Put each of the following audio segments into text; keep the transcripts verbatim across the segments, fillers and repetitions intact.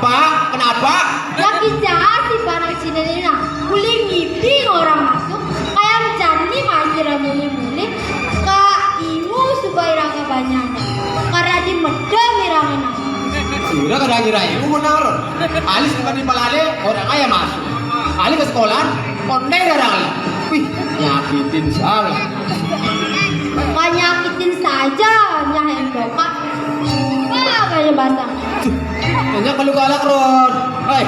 Pak, kenapa? Yang dijahit si panak Cina ni nah, uli ngipi orang masuk, kaya jani masih ramuli-muli, ka imu subai raga banyak. Karena di medem irang enak. Sudah kada ngira imu benar. Alis bukan di palale, orang kaya masuk. Alis ke sekolah, konde orang lah. Wih, nyakitin salah. Nggak nyakitin saja, nyah endok, Kak. Wah, kaya basah. Banyak kalau galak, Ron. Hei.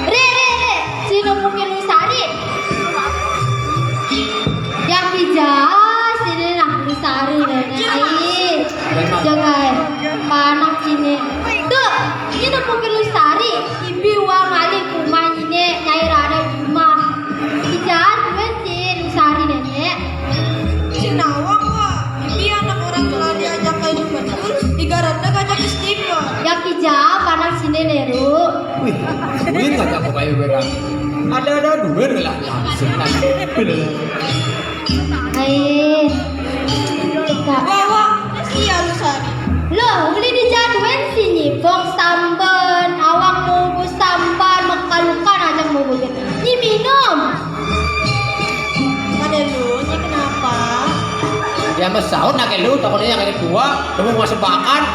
Re, re, re. Sino mungkin lu sari? Yang bijak, sini nah, lu sari, re, re. Ai. Jangan. Panak sini. Tuh, sino mungkin lu sari? Ibi uang alih rumah ini, nyai rada rumah. Bijak, gue sih, lu sari, Nenek. Sinawang, Wak. Ibi anak orang telah diajak kayu betul, ibaratnya ngajak istighfar. Yang kijab, anak sini, Neru. Wih, duit ngajak ke kayu berak. Ada-ada duit lah. Senang. Hai. Wak, Wak, iya lu sari. Loh, uli dijaduen sini, bong samban, awak mau samban, makalukan aja mau begitu. Ini minum. Ada lu, ini kenapa? Dia mah sahur nak lu, takutnya yang ini dua, lu mau masuk bakat.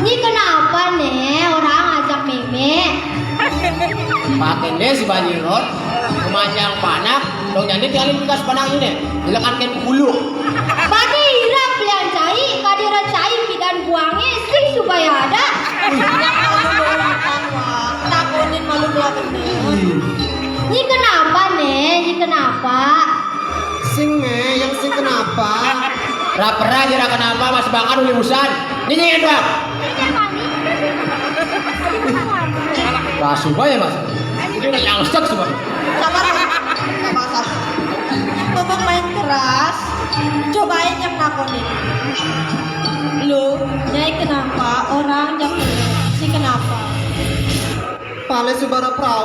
Ini kenapa nih, orang ajak meme? Pakai deh si Banyirot, memanjang panak, dong jadi tinggalin bekas panak ini, silakan ke bulu. Bani irap lian cai, kadiran cai pidan buangnya, sih supaya ada. Takutin malu belah bener. Ini kenapa nih, ini kenapa? Sing me, yang sing kenapa? Rapera aja kenapa, Mas Bangan uli usan. Ini yang doang. Rasu bae, Mas. Ini udah yang stek semua. Sabar, Mas. Sabar, sabar. Bobok main keras. Cobain yang nakonin. Lu, nyai kenapa? Orang jam si kenapa? Pale subara perawan.